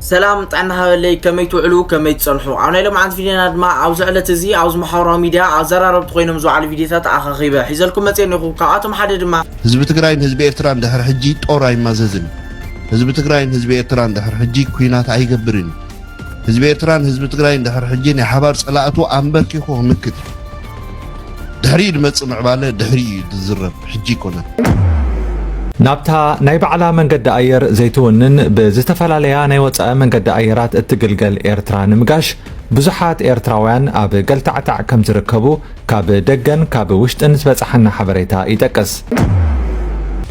ሰላም ጥዕና ሃበለይ፣ ከመይ ትውዕሉ፣ ከመይ ትጸንሑ? ኣብ ናይ ሎምዓንቲ ቪድዮና ድማ ኣብዚ ዕለት እዚ ኣብዚ ማሕበራዊ ሚድያ ኣዘራረብቲ ኮይኖም ዝውዓሉ ቪድዮታት ኣኻኺበ ሒዘልኩም መጽእ ኣለኹ። ካብኣቶም ሓደ ድማ ህዝቢ ትግራይን ህዝቢ ኤርትራን ድሕሪ ሕጂ ጦር ኣይማዘዝን። ህዝቢ ትግራይን ህዝቢ ኤርትራን ድሕሪ ሕጂ ኩናት ኣይገብርን። ህዝቢ ኤርትራን ህዝቢ ትግራይን ድሕሪ ሕጂ ናይ ሓባር ጸላእቱ ኣንበርኪኹ ክምክት እዩ። ድሕሪኡ ዝመጽእ ምዕባለ ድሕሪኡ እዩ ዝዝረብ፣ ሕጂ ኣይኮነን። ናብታ ናይ ባዕላ መንገዲ ኣየር ዘይትውንን ብዝተፈላለያ ናይ ወጻኢ መንገዲ ኣየራት እትግልገል ኤርትራ ንምጋሽ ብዙሓት ኤርትራውያን ኣብ ገልታዕታዕ ከም ዝርከቡ ካብ ደገን ካብ ውሽጥን ዝበጻሓና ሓበሬታ ይጠቅስ።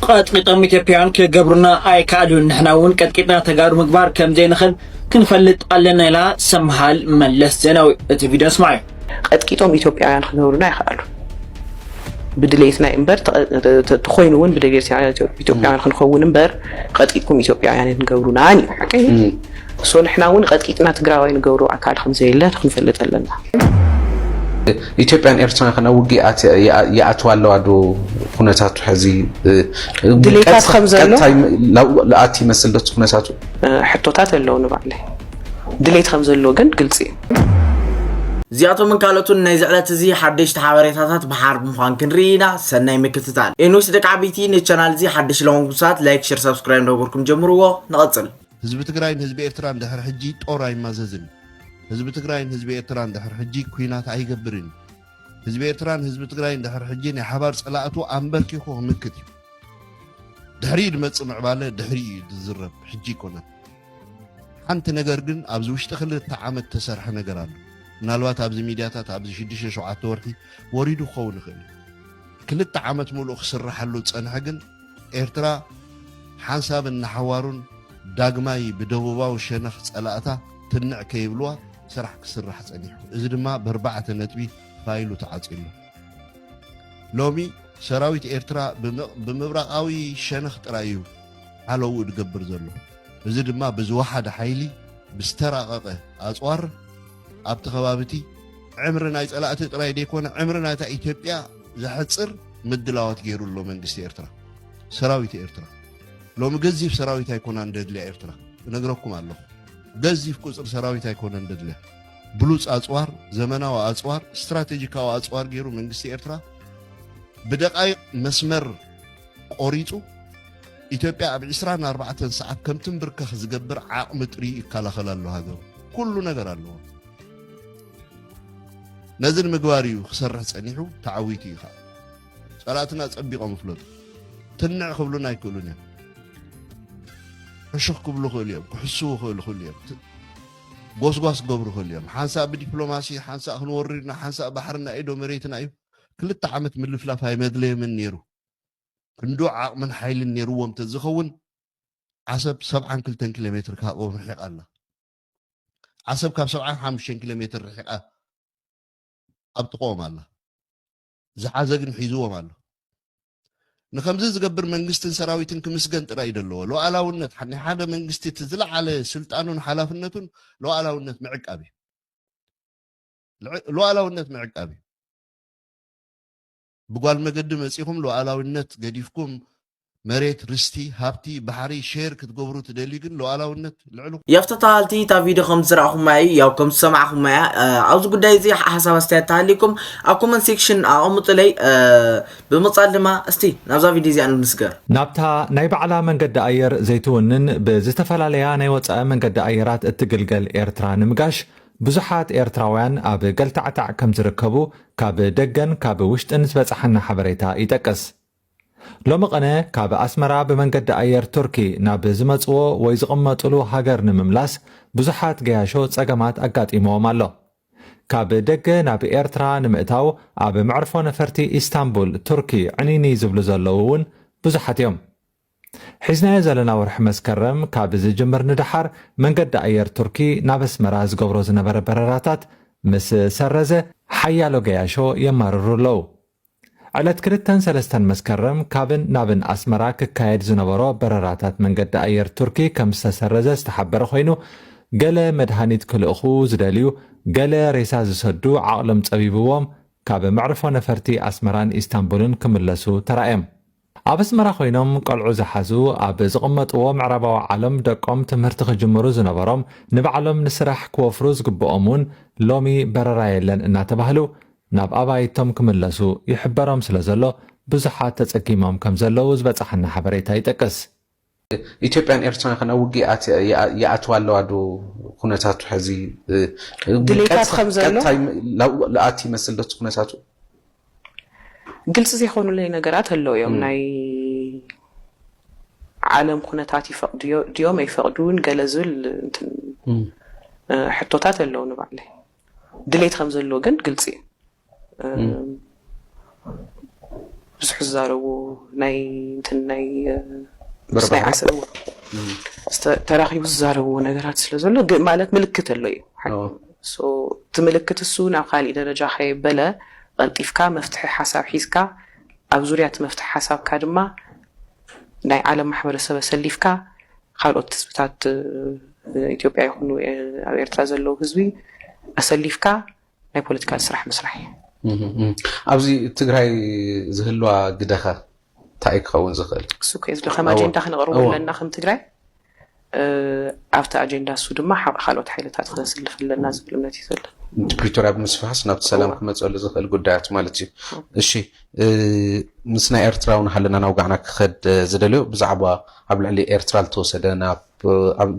ቀጥቂጦም ኢትዮጵያውያን ክገብሩና ኣይከኣሉን፣ ንሕና እውን ቀጥቂጥና ተጋሩ ምግባር ከም ዘይንኽእል ክንፈልጥ ኣለና ኢላ ሰምሃል መለስ ዜናዊ። እቲ ቪድዮ ስማዕ። ቀጥቂጦም ኢትዮጵያውያን ክገብሩና ኣይኸኣሉን። ብድሌትና እዩ እምበር ተኾይኑ እውን ብድሌትና ኢትዮጵያውያን ክንኸውን እምበር ቀጥቂጥኩም ኢትዮጵያውያን ንገብሩና እዩ ሓቂ። ሶ ንሕና እውን ቀጥቂጥና ትግራዋይ ንገብሩ ኣካል ከም ዘየለ ክንፈልጥ ኣለና። ኢትዮጵያን ኤርትራን ከነ ውግእ ይኣትዋ ኣለዋ ዶ? ኩነታቱ ሕዚ ድሌታት ከም ዘሎ ልኣት ይመስል ዶ ኩነታቱ? ሕቶታት ኣለዉ ንባዕለይ ድሌት ከም ዘሎ ግን ግልፂ እዩ። እዚኣቶምን ካልኦትን ናይ ዝዕለት እዚ ሓደሽቲ ሓበሬታታት ብሓር ብምዃን ክንርኢ ኢና። ሰናይ ምክትታል። ኤንስ ደቂ ዓበይቲ ንቻናል እዚ ሓደሽ ለሆንኩም ሰባት ላይክ፣ ሸር፣ ሳብስክራይብ እንዳገበርኩም ጀምርዎ። ንቐጽል። ህዝቢ ትግራይን ህዝቢ ኤርትራን ድሕሪ ሕጂ ጦር ኣይማዘዝን። ህዝቢ ትግራይን ህዝቢ ኤርትራን ድሕሪ ሕጂ ኩናት ኣይገብርን። ህዝቢ ኤርትራን ህዝቢ ትግራይን ድሕሪ ሕጂ ናይ ሓባር ጸላእቱ ኣንበርኪኹ ክምክት እዩ። ድሕሪኡ ዝመጽእ ምዕባለ ድሕሪኡ እዩ ዝዝረብ፣ ሕጂ ኣይኮነን። ሓንቲ ነገር ግን ኣብዚ ውሽጢ ክልተ ዓመት ተሰርሐ ነገር ኣሎ። ምናልባት ኣብዚ ሚድያታት ኣብዚ ሽዱሽተ ሸውዓተ ወርሒ ወሪዱ ክኸውን ይኽእል እዩ። ክልተ ዓመት ሙሉእ ክስረሓሉ ዝጸንሐ ግን ኤርትራ ሓንሳብን ንሓዋሩን ዳግማይ ብደቡባዊ ሸነኽ ጸላእታ ትንዕ ከይብልዋ ስራሕ ክስራሕ ጸኒሑ። እዚ ድማ ብኣርባዕተ ነጥቢ ፋይሉ ተዓጺሉ። ሎሚ ሰራዊት ኤርትራ ብምብራቓዊ ሸነኽ ጥራይ እዩ ሓለውኡ ዝገብር ዘሎ። እዚ ድማ ብዝወሓደ ሓይሊ ብዝተራቐቐ ኣጽዋር ኣብቲ ከባቢ እቲ ዕምሪ ናይ ጸላእቲ ጥራይ ዘይኮነ ዕምሪ ናይታ ኢትዮጵያ ዘሕጽር ምድላዋት ገይሩ ኣሎ መንግስቲ ኤርትራ። ሰራዊት ኤርትራ ሎሚ ገዚፍ ሰራዊት ኣይኮናን ደድልያ ኤርትራ፣ እነግረኩም ኣለኹ። ገዚፍ ቁጽሪ ሰራዊት ኣይኮነን ደድልያ። ብሉጽ ኣጽዋር፣ ዘመናዊ ኣጽዋር፣ ስትራቴጂካዊ ኣጽዋር ገይሩ መንግስቲ ኤርትራ ብደቃይቕ መስመር ቆሪጹ ኢትዮጵያ ኣብ ዕስራን ኣርባዕተን ሰዓት ከም ትንብርከኽ ዝገብር ዓቕሚ ጥርዩ ይከላኸል ኣሎ ሃገሩ። ኩሉ ነገር ኣለዎ። ነዚ ንምግባር እዩ ክሰርሕ ጸኒሑ፣ ተዓዊቱ እዩ ከዓ። ጸላእትና ጸቢቖም ይፍለጡ። ትንዕ ክብሉና ኣይክእሉን እዮም። ሕሹኽ ክብሉ ይኽእሉ እዮም፣ ክሕስዉ ይኽእሉ ይኽእሉ እዮም። ት- ጎስጓስ ክገብሩ ይኽእሉ እዮም። ሓንሳእ ብዲፕሎማሲ፣ ሓንሳእ ክንወርድ ኢና፣ ሓንሳእ ባሕርና ኢዶ መሬትና እዩ። ክልተ ዓመት ምልፍላፍ ኣይመድለየምን ነይሩ። ክንዶ ዓቕምን ሓይልን ነይርዎም ተዝኸውን ዓሰብ ሰብዓን ክልተን ኪሎ ሜትር ካብኦም ርሒቓ ኣላ። ዓሰብ ካብ ሰብዓን ሓሙሽተን ኪሎ ሜትር ርሒቓ ኣብ ጥቕኦም ኣላ። ዝሓዘ ግን ሒዝዎም ኣሎ። ንከምዚ ዝገብር መንግስትን ሰራዊትን ክምስገን ጥራይ እዩ ዘለዎ። ሉዓላውነት ናይ ሓደ መንግስቲ እቲ ዝለዓለ ስልጣኑን ሓላፍነቱን ሉዓላውነት ምዕቃብ እዩ። ልዕ- ሉዓላውነት ምዕቃብ እዩ። ብጓል መገዲ መጺኹም ሉዓላውነት ገዲፍኩም መሬት፣ ርስቲ፣ ሃብቲ፣ ባሕሪ ሼር ክትገብሩ ትደልዩ ግን ሉዓላውነት ልዕሉ ያው ተታሃልቲ እታ ቪድዮ ከም ዝረኣኹማ እዩ፣ ያው ከም ዝሰማዕኹማ እያ። እ፣ ኣብዚ ጉዳይ እዚ ሓሳብ ኣስተያየት ተሃልይኩም ኣብ ኮመንት ሴክሽን ኣቐምጡለይ። እ፣ ብምቕጻል ድማ እስቲ ናብዛ ቪድዮ እዚኣ ንስገር። ናብታ ናይ ባዕላ መንገዲ ኣየር ዘይትውንን ብዝተፈላለያ ናይ ወጻኢ መንገዲ ኣየራት እትግልገል ኤርትራ ንምጋሽ ብዙሓት ኤርትራውያን ኣብ ገልታዕታዕ ከም ዝርከቡ ካብ ደገን ካብ ውሽጥን ዝበጻሓና ሓበሬታ ይጠቅስ። ሎሚ ቐነ ካብ ኣስመራ ብመንገዲ ኣየር ቱርኪ ናብ ዝመጽዎ ወይ ዝቕመጥሉ ሃገር ንምምላስ ብዙሓት ገያሾ ጸገማት ኣጋጢምዎም ኣሎ። ካብ ደገ ናብ ኤርትራ ንምእታው ኣብ መዕርፎ ነፈርቲ ኢስታንቡል ቱርኪ ዕንይንይ ዝብሉ ዘለዉ እውን ብዙሓት እዮም። ሒዝናዮ ዘለና ወርሒ መስከረም ካብ ዝጅምር ንደሓር መንገዲ ኣየር ቱርኪ ናብ ኣስመራ ዝገብሮ ዝነበረ በረራታት ምስ ሰረዘ ሓያሎ ገያሾ የማርሩ ኣለዉ። ዕለት ክልተን ሰለስተን መስከረም ካብን ናብን ኣስመራ ክካየድ ዝነበሮ በረራታት መንገዲ ኣየር ቱርኪ ከም ዝተሰረዘ ዝተሓበረ ኮይኑ፣ ገለ መድሃኒት ክልእኹ ዝደልዩ፣ ገለ ሬሳ ዝሰዱ ዓቕሎም ጸቢብዎም ካብ መዕርፎ ነፈርቲ ኣስመራን ኢስታንቡልን ክምለሱ ተራእዮም። ኣብ ኣስመራ ኮይኖም ቆልዑ ዝሓዙ ኣብ ዝቕመጥዎ ምዕራባዊ ዓለም ደቆም ትምህርቲ ክጅምሩ ዝነበሮም ንባዕሎም ንስራሕ ክወፍሩ ዝግብኦም እውን ሎሚ በረራ የለን እናተባህሉ ናብ ኣባይቶም ክምለሱ ይሕበሮም ስለ ዘሎ ብዙሓት ተጸጊሞም ከም ዘለዉ ዝበጻሓና ሓበሬታ ይጠቅስ። ኢትዮጵያን ኤርትራን ከ ናብ ውግእ ይኣትዋ ኣለዋ ዶ? ኩነታቱ ሕዚ ድሌታት ከም ዘሎ ልኣት ይመስል ዶ ኩነታቱ? ግልፂ ዘይኮኑለይ ነገራት ኣለዉ እዮም። ናይ ዓለም ኩነታት ይፈቕድዮ ድዮም ኣይፈቕዱን ገለ ዝብል እንትን ሕቶታት ኣለዉ ንባዕለይ። ድሌት ከም ዘለዎ ግን ግልፂ እዩ። ብዙሕ ዝዛረቡ ናይ እንትን ናይ ናይ ዓሰብ ተራኺቡ ዝዛረብዎ ነገራት ስለ ዘሎ ማለት ምልክት ኣሎ እዩ። እቲ ምልክት እሱ ናብ ካሊእ ደረጃ ከየበለ ቀልጢፍካ መፍትሒ ሓሳብ ሒዝካ ኣብ ዙርያ እቲ መፍትሒ ሓሳብካ ድማ ናይ ዓለም ማሕበረሰብ ኣሰሊፍካ ካልኦት ህዝብታት ኢትዮጵያ ይኹኑ ኣብ ኤርትራ ዘለዉ ህዝቢ ኣሰሊፍካ ናይ ፖለቲካል ስራሕ ምስራሕ እዩ። ኣብዚ ትግራይ ዝህልዋ ግደኸ እንታይ ክኸውን ዝኽእል? እሱ ከ ዝዶ ከም ኣጀንዳ ክነቕርቡ ኣለና ከም ትግራይ ኣብቲ ኣጀንዳ እሱ ድማ ካልኦት ሓይልታት ክነስልፍ ኣለና ዝብል እምነት እዩ ዘሎ። ፕሪቶርያ ብምስፋሕስ ናብቲ ሰላም ክመፀሉ ዝኽእል ጉዳያት ማለት እዩ። እሺ ምስ ናይ ኤርትራ እውን ሃለና ናብ ጋዕና ክኸድ ዝደልዮ ብዛዕባ ኣብ ልዕሊ ኤርትራ ዝተወሰደ ናብ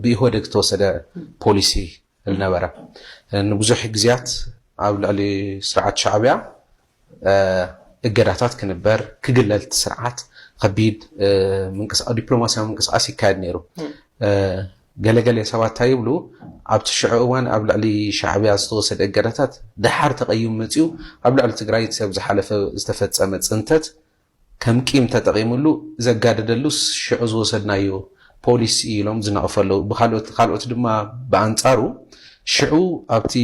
ብኢህወደግ ዝተወሰደ ፖሊሲ ዝነበረ ንብዙሕ ግዜያት ኣብ ልዕሊ ስርዓት ሻዕብያ እገዳታት ክንበር ክግለል እቲ ስርዓት ከቢድ ዲፕሎማስያዊ ምንቅስቃስ ይካየድ ነይሩ። ገለገለ ሰባት እንታይ ይብሉ ኣብቲ ሽዑ እዋን ኣብ ልዕሊ ሻዕብያ ዝተወሰደ እገዳታት ደሓር ተቐይሙ መፂኡ ኣብ ልዕሊ ትግራይ ሰብ ዝሓለፈ ዝተፈፀመ ፅንተት ከም ቂም ተጠቒምሉ ዘጋደደሉስ ሽዑ ዝወሰድናዮ ፖሊሲ ኢሎም ዝነቕፉ ኣለዉ። ብኻልኦት ካልኦት ድማ ብኣንጻሩ ሽዑ ኣብቲ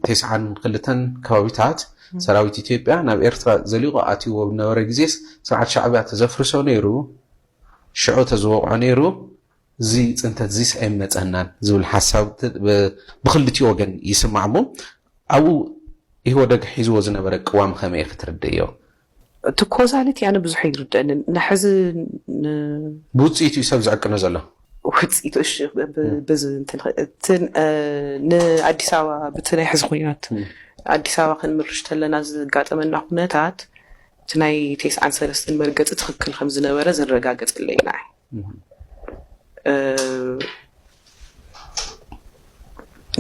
ተስዓን ክልተን ከባቢታት ሰራዊት ኢትዮጵያ ናብ ኤርትራ ዘሊቑ ኣትይዎ ብነበረ ግዜስ ስርዓት ሻዕብያ ተዘፍርሶ ነይሩ፣ ሽዑ ተዝወቕዖ ነይሩ እዚ ፅንተት እዚስ ኣይመፀናን ዝብል ሓሳብ ብክልቲኡ ወገን ይስማዕ እሞ ኣብኡ ኢህወደግ ሒዝዎ ዝነበረ ቅዋም ከመይ ክትርድእዮ? እቲ ኮዛሊቲ ኣነ ብዙሕ ኣይርድአንን ንሕዚ ብውፅኢቱ እዩ ሰብ ዝዕቅኖ ዘሎ። ውፅኢቱ እሺ በዚ ንኣዲስ ኣበባ ብቲ ናይ ሕዚ ኩናት ኣዲስ ኣበባ ክንምርሽ ተለና ዝጋጠመና ኩነታት እቲ ናይ ቴስዓን ሰለስተን መርገፂ ትኽክል ከም ዝነበረ ዘረጋገፀለይ ንዓይ።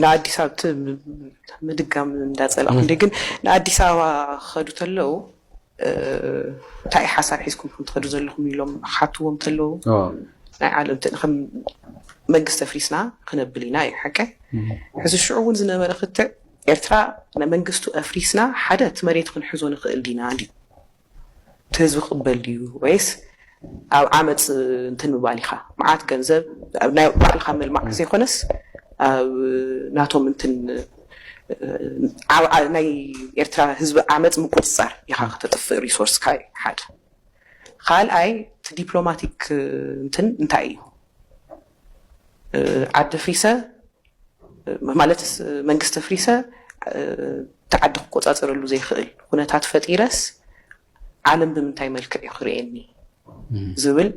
ንኣዲስ ኣበባ ምድጋም እንዳፀላእኩ እንደ ግን ንኣዲስ ኣበባ ክኸዱ ተለዉ እንታይ ሓሳብ ሒዝኩም ከም ትኸዱ ዘለኹም ኢሎም ሓትዎም ተለዉ ናይ ዓለም ከም መንግስቲ ኣፍሪስና ክነብል ኢና እዩ ሓቀ። ሕዚ ሽዑ እውን ዝነበረ ክትዕ ኤርትራ መንግስቱ ኣፍሪስና ሓደ እቲ መሬት ክንሕዞ ንኽእል ዲና እንዲ እቲ ህዝቢ ክቕበል ድዩ ወይስ ኣብ ዓመፅ እንትን ምባል ኢኻ መዓት ገንዘብ ናይ ባዕልኻ ምልማዕ ዘይኮነስ ኣብ ናቶም እንትን ናይ ኤርትራ ህዝቢ ዓመፅ ምቁፅፃር ኢኻ ከተጥፍእ ሪሶርስካ ሓደ ካልኣይ እቲ ዲፕሎማቲክ እንትን እንታይ እዩ ዓዲ ፍሪሰ ማለት መንግስቲ ኣፍሪሰ እቲ ዓዲ ክቆፃፀረሉ ዘይክእል ኩነታት ፈጢረስ ዓለም ብምንታይ መልክዕ እዩ ክርእየኒ ዝብል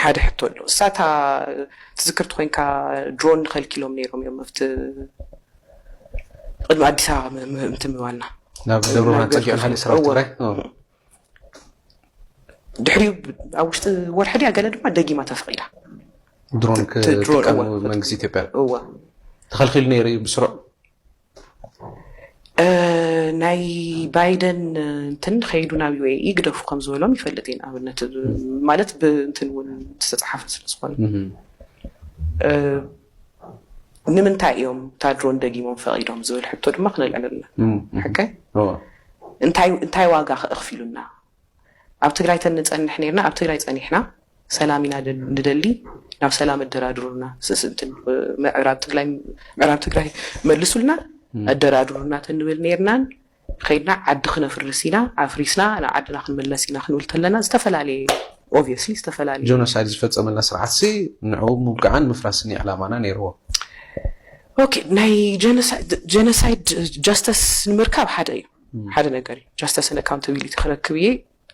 ሓደ ሕቶ ኣሎ። እሳታ ትዝክርቲ ኮይንካ ድሮን ከልኪሎም ነይሮም እዮም ኣብቲ ቅድሚ ኣዲስ ኣበባ ምእንቲ ምባልና ናብ ደብረ ብርሃን ፀጊዑ ካልእ ሰራዊት ትግራይ ድሕሪ ኣብ ውሽጢ ወርሒ ድያ ገለ ድማ ደጊማ ተፈቒዳ ድሮን ክጥቀሙ መንግስቲ ኢትዮጵያ እወ ተኸልኪሉ ነይሩ እዩ ብስሩዕ ናይ ባይደን እንትን ከይዱ ናብ ዩ ኤ ኢ ግደፉ ከም ዝበሎም ይፈልጥ እየ ንኣብነት ማለት ብእንትን እውን ዝተፅሓፈ ስለ ዝኾነ ንምንታይ እዮም እታ ድሮን ደጊሞም ፈቒዶም ዝብል ሕቶ ድማ ክነልዕል ኣለና ሓቀ እንታይ ዋጋ ከእኽፊሉና ኣብ ትግራይ ተንፀንሕ ነርና ኣብ ትግራይ ፀኒሕና ሰላም ኢና ንደሊ ናብ ሰላም ኣደራድሩና ስስንትን ምዕራብ ትግራይ ምዕራብ ትግራይ መልሱልና ኣደራድሩና ተንብል ነርናን ከይድና ዓዲ ክነፍርስ ኢና ኣፍሪስና ናብ ዓድና ክንምለስ ኢና ክንብል ተለና ዝተፈላለየ obviously ዝተፈላለየ ጆኖሳይድ ዝፈፀመልና ስርዓት ሲ ንዕኡ ምውጋዕን ምፍራስን እዩ ዕላማና ነይርዎ ኦኬ ናይ genocide justice ንምርካብ ሓደ እዩ ሓደ ነገር እዩ justice and accountability ክረክብ እየ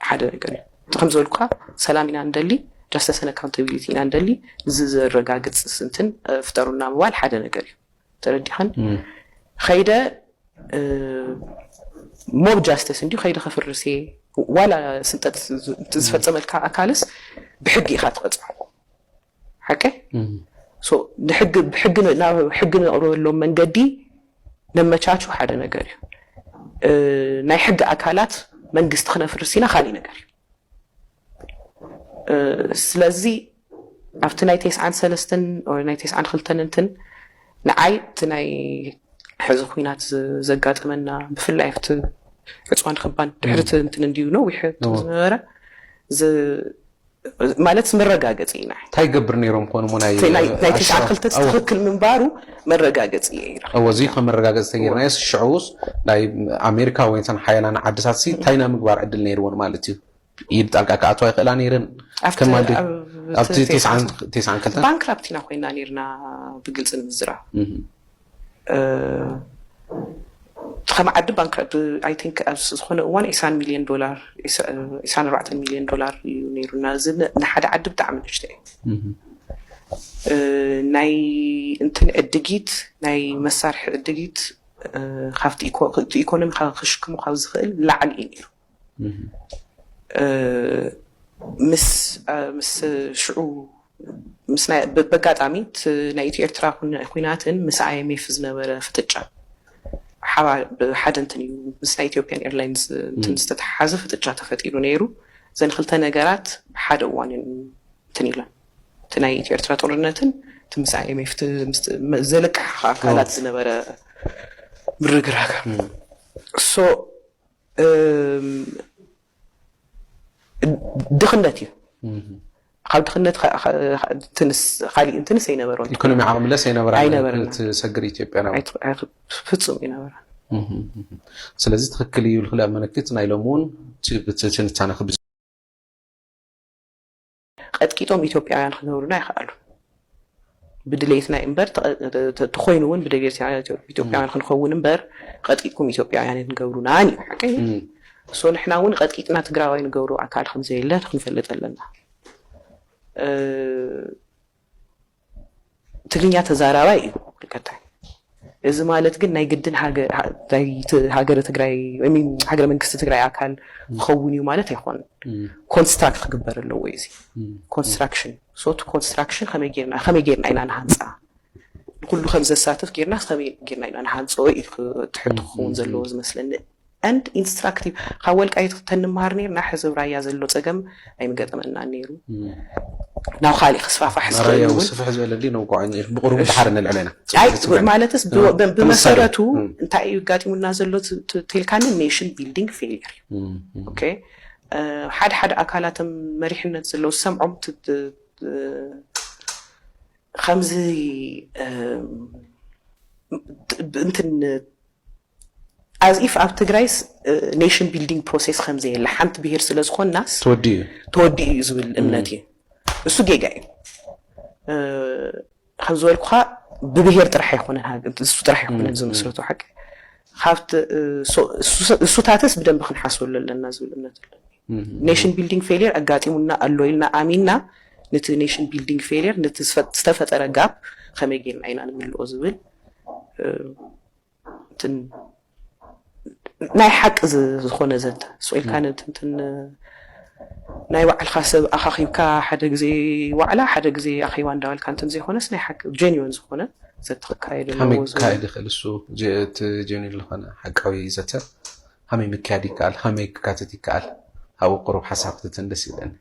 ሓደ ነገር እዩ ከም ዝበልኩኻ ሰላም ኢና ንደሊ፣ justice and accountability ኢና ንደሊ። እዚ ዘረጋግፅ ስንትን ፍጠሩና ምባል ሓደ ነገር እዩ። ተረዲኻን? ከይደ mob justice እንዲዩ ከይደ ከፍርስ እየ፣ ዋላ ስንጠት ዝፈፀመልካ ኣካልስ ብሕጊ ኢኻ ትቐፅዖ። ሓቀይ? ብሕጊ ናብ ሕጊ ነቕርበሎም መንገዲ ነመቻቹ ሓደ ነገር እዩ። ናይ ሕጊ ኣካላት መንግስቲ ክነፍርስ ኢና ካሊእ ነገር እዩ። ስለዚ ኣብቲ ናይ ተስዓን ሰለስተን ናይ ተስዓን ክልተን እንትን ንዓይ እቲ ናይ ሕዚ ኩናት ዘጋጠመና ብፍላይ ኣብቲ ዕፅዋን ክባን ድሕርቲ እንትን እንዲዩ ነዊሕ ዝነበረ ማለት መረጋገፂ ኢና። እንታይ ገብር ነይሮም ኮኑ ናይ ናይ ተስዓን ክልተ ትክክል ምንባሩ መረጋገፂ እየ። እወ እዚ ከም መረጋገፂ ተገይርናዮ ሽዑስ ናይ ኣሜሪካ ወይ ን ሓያላን ዓድታት ሲ እንታይ ናይ ምግባር ዕድል ነይርዎን ማለት እዩ። ኢድ ጣልቃ ክኣትዋ ይኽእላ ነይረን። ከም ማለት ኣብቲ ተስዓን ክልተን ባንክራፕት ኢና ኮይና ነይርና ብግልፂ ንምዝራብ ከም ዓዲ ባንክራፕት I think ኣብ ዝኾነ እዋን ዒስራን ሚልዮን ዶላር ዒስራን ኣርባዕተን ሚልዮን ዶላር እዩ ነይሩና። እዚ ንሓደ ዓዲ ብጣዕሚ ንእሽቶ እዩ። ናይ እንትን ዕድጊት ናይ መሳርሒ ዕድጊት ካብቲ ኢኮኖሚ ክሽክሙ ካብ ዝኽእል ላዕሊ እዩ ነይሩ። ምስ ምስ ሽዑ ምስ በጋጣሚ ናይ ኢትዮ ኤርትራ ኩናትን ምስ IMF ዝነበረ ፍጥጫ ሓደ እንትን እዩ። ምስ ናይ ኢትዮጵያን ኤርላይንስ እንትን ዝተተሓሓዘ ፍጥጫ ተፈጢሩ ነይሩ። ዘን ክልተ ነገራት ሓደ እዋን እንትን ኢለን እቲ ናይ ኢትዮ ኤርትራ ጦርነትን እቲ ምስ IMF ዘለቅሓ ኣካላት ዝነበረ ምርግራግ so ድኽነት እዩ። ካብ ድኽነት ካሊእ እንትንስ ኣይነበሮን። ኢኮኖሚ ዓቕሚ ለስ ኣይነበራን። ኣይነበረን። ትሰግር ኢትዮጵያ ነው። ፍጹም ኣይነበረን። ስለዚ ትኽክል እዩ ልክልእ መለክት ናይ ሎም እውን ትንታነ ክብ ቀጥቂጦም ኢትዮጵያውያን ክገብሩና ይኽኣሉ። ብድሌትና እምበር ተኾይኑ እውን ብደሌትና ኢትዮጵያውያን ክንኸውን እምበር ቀጥቂጥኩም ኢትዮጵያውያን ንገብሩናን እዩ ሓቀይ። ሶ ንሕና እውን ቀጥቂጥና ትግራዋይ ንገብሩ ኣካል ከምዘየለ ክንፈልጥ ኣለና። ትግርኛ ተዛራባይ እዩ ልቀታይ። እዚ ማለት ግን ናይ ግድን ሃገረ ትግራይ ሃገረ መንግስቲ ትግራይ ኣካል ክኸውን እዩ ማለት ኣይኮን። ኮንስትራክት ክግበር ኣለዎ እዚ ኮንስትራክሽን ሶቱ ኮንስትራክሽን ከመይ ጌርና ከመይ ጌርና ኢና ንሃንፃ ንኩሉ ከም ዘሳትፍ ጌርና ከመይ ጌርና ኢና ንሃንፅኦ እዩ ትሕቶ ክኸውን ዘለዎ ዝመስለኒ። And ኢንስትራክቲቭ ካብ ወልቃይት ተንምሃር ነርና ሕዚ ራያ ዘሎ ፀገም ኣይምገጠመና ነይሩ ናብ ካሊእ ክስፋፋሕ ዝኽእል እውን ስፍሕ ዝበለ ድዩ ነውቋዕ ብቁሩብ ድሓር ንልዕል ኢና። ኣይ ማለትስ ብመሰረቱ እንታይ እዩ ጋጢሙና ዘሎ ት- ት- ተልካኒ ኔሽን ቢልዲንግ ፌሊር እዩ። ኦኬ ሓደ ሓደ ኣካላት መሪሕነት ዘለዉ ዝሰምዖም ት- ት- ከምዚ እንትን as if ኣብ ትግራይስ ኔሽን ቢልዲንግ ፕሮሴስ ከምዘየለ ሓንቲ ብሄር ስለ ዝኾንናስ ተወዲኡ እዩ ተወዲኡ እዩ ዝብል እምነት እዩ። እሱ ጌጋ እዩ። ከም ዝበልኩኻ ብብሄር ጥራሕ ኣይኮነን እሱ ጥራሕ ኣይኮነን ዝመስረቱ ሓቂ ካብቲ እሱታትስ ብደንብ ክንሓስበሉ ኣለና ዝብል እምነት ኣለኒ። ኔሽን ቢልዲንግ ፌሊር ኣጋጢሙና ኣሎ ኢልና ኣሚንና ነቲ ኔሽን ቢልዲንግ ፌሊር ነቲ ዝተፈጠረ ጋፕ ከመይ ጌርና ኢና ንምልኦ ዝብል ናይ ሓቂ ዝኾነ ዘተ ስኢልካ ንትንትን ናይ ባዕልካ ሰብ ኣኻኺብካ ሓደ ግዜ ዋዕላ ሓደ ግዜ ኣኼባ እንዳበልካ እንትን ዘይኮነስ ናይ ሓቂ ጀኒወን ዝኾነ ዘተ ክካየድ ኣለዎ ዝብል። ይኽእል እሱ ጀኒን ዝኾነ ሓቃዊ ዘተ ከመይ ምክያድ ይከኣል ከመይ ክካተት ይከኣል ኣብኡ ቁሩብ ሓሳብ ክትትን ደስ ይብለኒ።